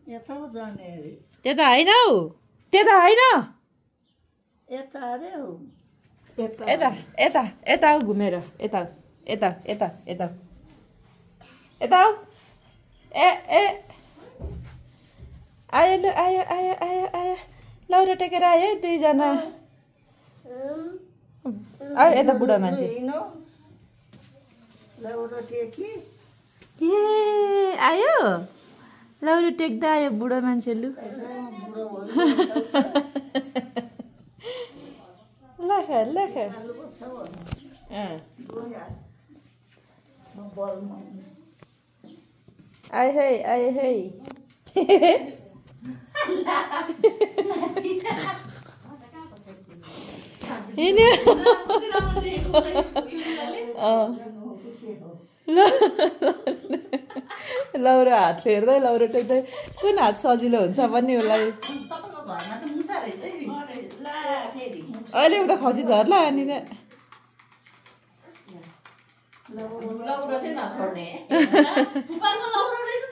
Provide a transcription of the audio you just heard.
यता जाने अरे त्यता होइन हौ त्यता होइन यता अरे हौ यता यता यता हौ घुमेर यता यता यता यता यता हौ ए ए आयो लु आयो आयो आयो आयो लौरो टेकेर आयो है दुईजना आयो यता बुढा मान्छे लौरो टेकी ए आयो लौरो टेक्दा आयो बुढो मान्छे लु लख लख आयो है आयो है हिँड्यो लौरो हात फेर्दै लौरो टेक्दै कुन हात सजिलो हुन्छ भन्ने उसलाई अहिले उता खसी झर्ला अनि लौरो चाहिँ नछोड्ने